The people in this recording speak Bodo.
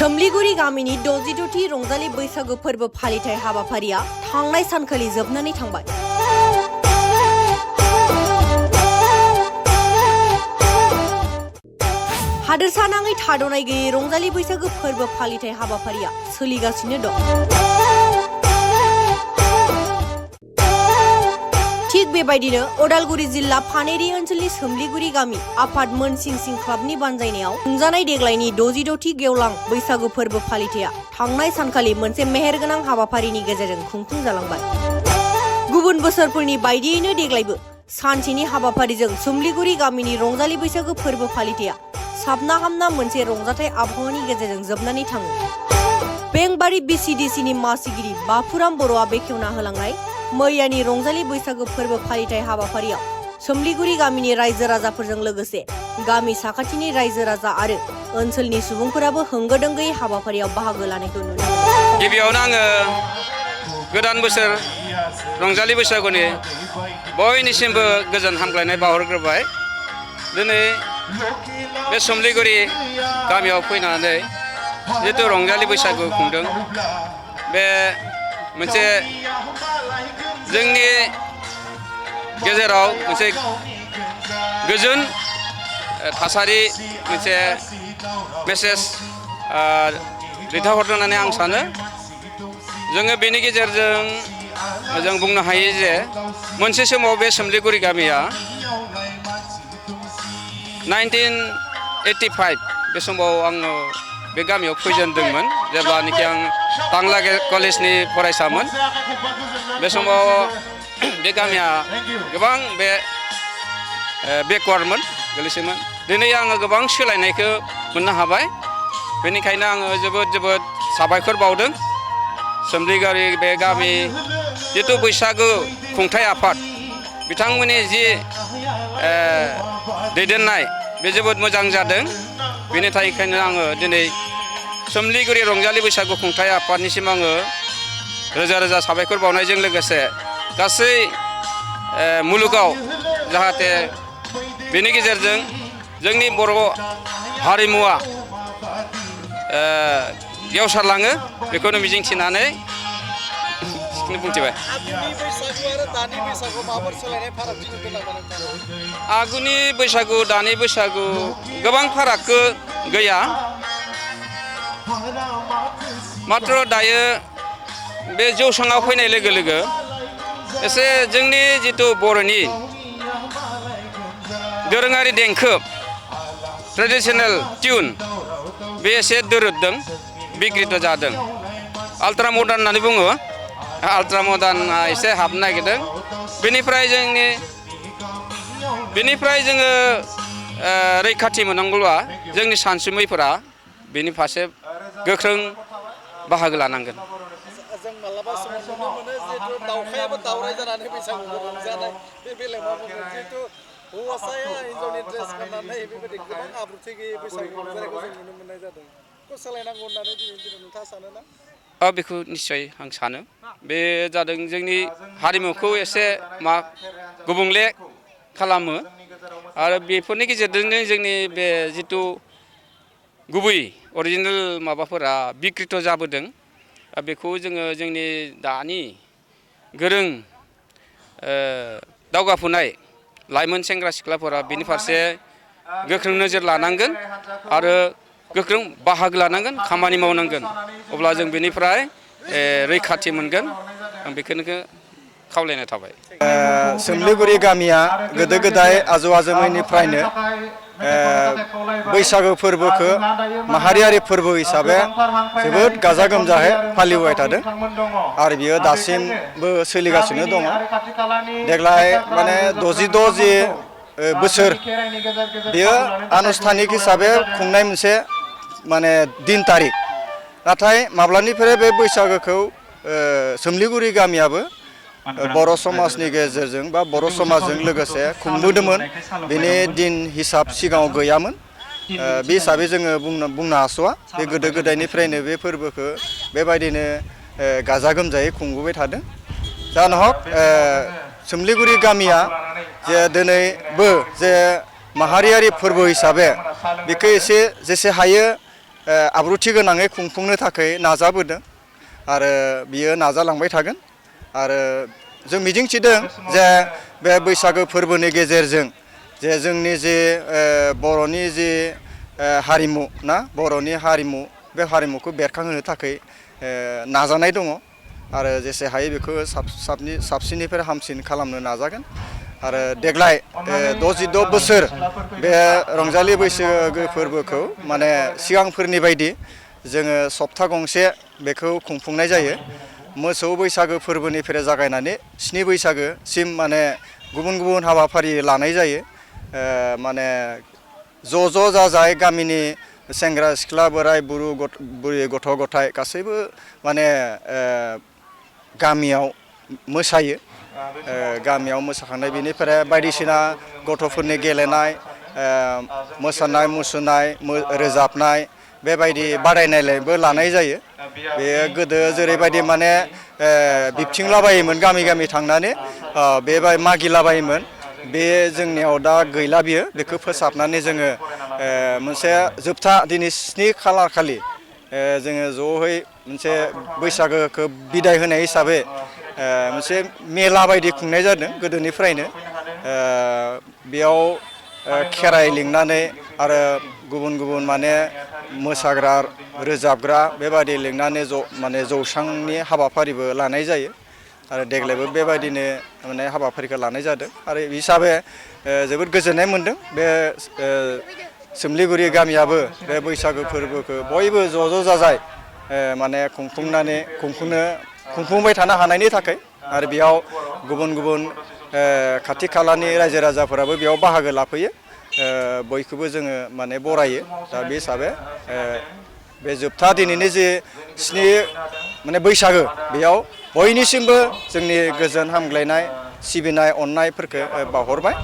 सोमलिगुरि गामिनि 62थि रंजालि बैसागु फोरबो फालिथाय हाबाफारिया थांनाय सानखालि जोबनानै थांबाय। हादोरसानाङै थाद'नाय गैयै रंजालि बैसागु फोरबो फालिथाय हाबाफारिया सोलिगासिनो दं। थिग बेबायदिनो उदालगुरि जिल्ला फानेरि ओनसोलनि सोमलिगुरि गामि आफाद मोनसिंसिं क्लाबनि बानजायनायाव खुंजानाय देग्लायनि 66थि गेवलां बैसागु फोरबो फालिथाया थांनाय सानखालि मोनसे मेहेरगोनां हाबाफारिनि गेजेरजों खुंफुंजालांबाय। गुबुन बोसोरफोरनि बायदियैनो देग्लायबो सानसेनि हाबाफारिजों सोमलिगुरि गामिनि रंजालि बैसागु फोरबो फालिथाया साबना हामना मोनसे रंजाथाय आबहावानि गेजेरजों जोबनानै थाङो। बेंबारि बिसिडिसिनि मासिगिरि बाफुराम बर'आ बेखेवना होलांनाय मैयानि रंजालि बैसागु फोरबो फालिथाय हाबाफारियाव सोमलिगुरि गामिनि रायजो राजाफोरजों लोगोसे गामि साखाथिनि रायजो राजा आरो ओनसोलनि सुबुंफोराबो होंगो दोंगोयै हाबाफारियाव बाहागो लानायखौ नुनो मोनो। गिबियावनो आङो गोदान बोसोर रंजालि बैसागुनि बयनिसिमबो गोजोन हामग्लायनाय बावहरग्रोबाय। दिनै बे सोमलिगुरि गामियाव फैनानै जिहेतु रंजालि बैसागु खुंदों, बे मोनसे जोंनि गेजेराव मोनसे गोजोन थासारि मोनसे मेसेज दैथायहरदों होननानै आं सानो। जोङो बेनि गेजेरजों जों बुंनो हायो जे मोनसे समाव बे सोमलिगुरि गामिया 1985 बे समाव आङो बे गामियाव फैजेनदोंमोन, जेब्लानोखि आं टांला कलेजनि फरायसामोन। बे समाव बे गामिया गोबां बेकवार्डमोन, गोलैसोमोन। दिनै आङो गोबां सोलायनायखौ मोननो हाबाय। बेनिखायनो आङो जोबोद साबायखर बावदों सोमलिगुरि बे गामि जिथु बैसागु खुंथाय आफाद बिथांमोननि जि दैदेननाय बे जोबोद मोजां जादों। बेनि थाखायनो आङो दिनै सोमलिगुरि रंजालि बैसागु खुंथाय आफादनिसिम आङो रोजा रोजा साबायखर बावनायजों लोगोसे गासै मुलुगाव जाहाथे बेनि गेजेरजों जोंनि बर' हारिमुवा गेवसारलाङो बेखौनो मिजिंथिनानै बुंथिबाय। आगुनि बैसागु दानि बैसागु गोबां फारागखौ गैया, मात्र दायो बे जौसाङाव फैनाय लोगो लोगो एसे जोंनि जिथु बर'नि दोरोङारि देंखो ट्रेडिसनेल टिउन बे एसे दोरोददों, बिग्रित जादों। आल्ट्रा मडार्न होननानै बुङो, आल्ट्रा मडार्नआ एसे हाबनो नागिरदों। बेनिफ्राय जोङो रैखाथि मोननांगौब्ला जोंनि सानसुमैफोरा बेनि फारसे गोख्रों बाहागो लानांगोन। जों मालाबा समाव नुनो मोनो जिहेतु दावखायाबो दावराय जानानै बैसागुखौ रंजानाय बे बेलायाव मा बुंगोन? जिहेतु हौवासाया हिन्जावनि ड्रेस गाननानै बेबायदि गोबां आब्रुथि गैयै बैसागु रंजानायखौ जों नुनो मोननाय जादों। बेखौ सोलायनांगौ होननानै दिनै नोंथाङा सानो ना? बेखौ निस्सय आं सानो। बे जादों जोंनि हारिमुखौ एसे गुबुंले खालामो आरो बेफोरनि गेजेरजोंनो जोंनि बे जिथु गुबै अरिजिनेल माबाफोरा बिकृत जाबोदों। बेखौ जोङो जोंनि दानि गोरों दावगाफुनाय लाइमोन सेंग्रा सिख्लाफोरा बेनि फारसे गोख्रों नोजोर लानांगोन आरो गोख्रों बाहागो लानांगोन, खामानि मावनांगोन। अब्ला जों बेनिफ्राय रैखाथि मोनगोन। आं बेखौनो खावलायनाय थाबाय। सोमलिगुरि गामिया गोदो गोदाय आजौ आजौमोननिफ्रायनो बैसागु फोरबोखौ माहारियारि फोरबो हिसाबै जोबोद गाजा गोमजायै फालिबोबाय थादों आरो बियो दासिमबो सोलिगासिनो दङ। देग्लाय माने 66 बोसोर बियो आनुষ্ঠাनिक हिसाबै खुंनाय मोनसे माने दिन तारिख। नाथाय माब्लानिफ्राय बे बैसागोखौ सोमलिगुरि गामियाबो बर' समाजनि गेजेरजों बा बर' समाजजों लोगोसे खुंबोदोंमोन, बेनि दिन हिसाब सिगाङाव गैयामोन। बे हिसाबै जोङो बुंनो हास'वा। बे गोदो गोदायनिफ्रायनो बे फोरबोखौ बेबायदिनो गाजा गोमजायै खुंबोबाय थादों। जानो हक सोमलिगुरि गामिया जे दिनैबो जे माहारियारि फोरबो हिसाबै बेखौ एसे जेसे हायो आब्रुथि गोनाङै खुंफुंनो थाखाय नाजाबोदों आरो बियो नाजालांबाय थागोन आरो जों मिजिंथिदों जे बे बैसागो फोरबोनि गेजेरजों जे जोंनि जे बर'नि जे हारिमु ना बर'नि हारिमु बे हारिमुखौ बेरखांहोनो थाखाय नाजानाय दङ आरो जेसे हायो बेखौ साबसिननिफ्राय हामसिन खालामनो नाजागोन आरो देग्लाय 66 बोसोर बे रंजालि बैसागो फोरबोखौ माने सिगांफोरनि बायदि जोङो सप्ता गंसे बेखौ खुंफुंनाय जायो मोसौ बैसागो फोरबोनिफ्राय जागायनानै 7 बैसागोसिम माने गुबुन गुबुन हाबाफारि लानाय जायो माने ज' जाजाय गामिनि सेंग्रा सिख्ला बोराय बुरै गथ' गथाय गासैबो माने गामियाव मोसायो गामियाव मोसाखांनाय बेनिफ्राय बायदिसिना गथ'फोरनि गेलेनाय मोसानाय मुसुरनाय रोजाबनाय बेबायदि बादायलायनायबो लानाय जायो बेयो गोदो जेरैबायदि माने बिबथिंलाबायोमोन गामि गामि थांनानै बेबायदि मागिलाबायोमोन बे जोंनियाव दा गैला बियो बेखौ फोसाबनानै जोङो मोनसे जोबथा दिनै 7 खालार खालि जोङो ज'है मोनसे बैसागोखौ बिदाय होनाय हिसाबै मोनसे मेला बायदि खुंनाय जादों गोदोनिफ्रायनो बेयाव खेराइ लिंनानै आरो गुबुन गुबुन माने मोसाग्रा रोजाबग्रा बेबायदि लिंनानै माने जौस्रांनि हाबाफारिबो लानाय जायो आरो देग्लायबो बेबायदिनो माने हाबाफारिखौ लानाय जादों आरो हिसाबै जोबोद गोजोननाय मोनदों बे सोमलिगुरि गामियाबो बे बैसागो फोरबोखौ बयबो ज' जाजाय माने खुंफुंबाय थानो हानायनि थाखाय आरो बेयाव गुबुन गुबुन खाथि खालानि रायजो राजाफोराबो बेयाव बाहागो लाफैयो बयखौबो जोङो माने बरायो दा बे हिसाबै बे जोबथा दिनैनि जे 7 माने बैसागो बेयाव बयनिसिमबो जोंनि गोजोन हामग्लायनाय सिबिनाय अननायफोरखौ बावहरबाय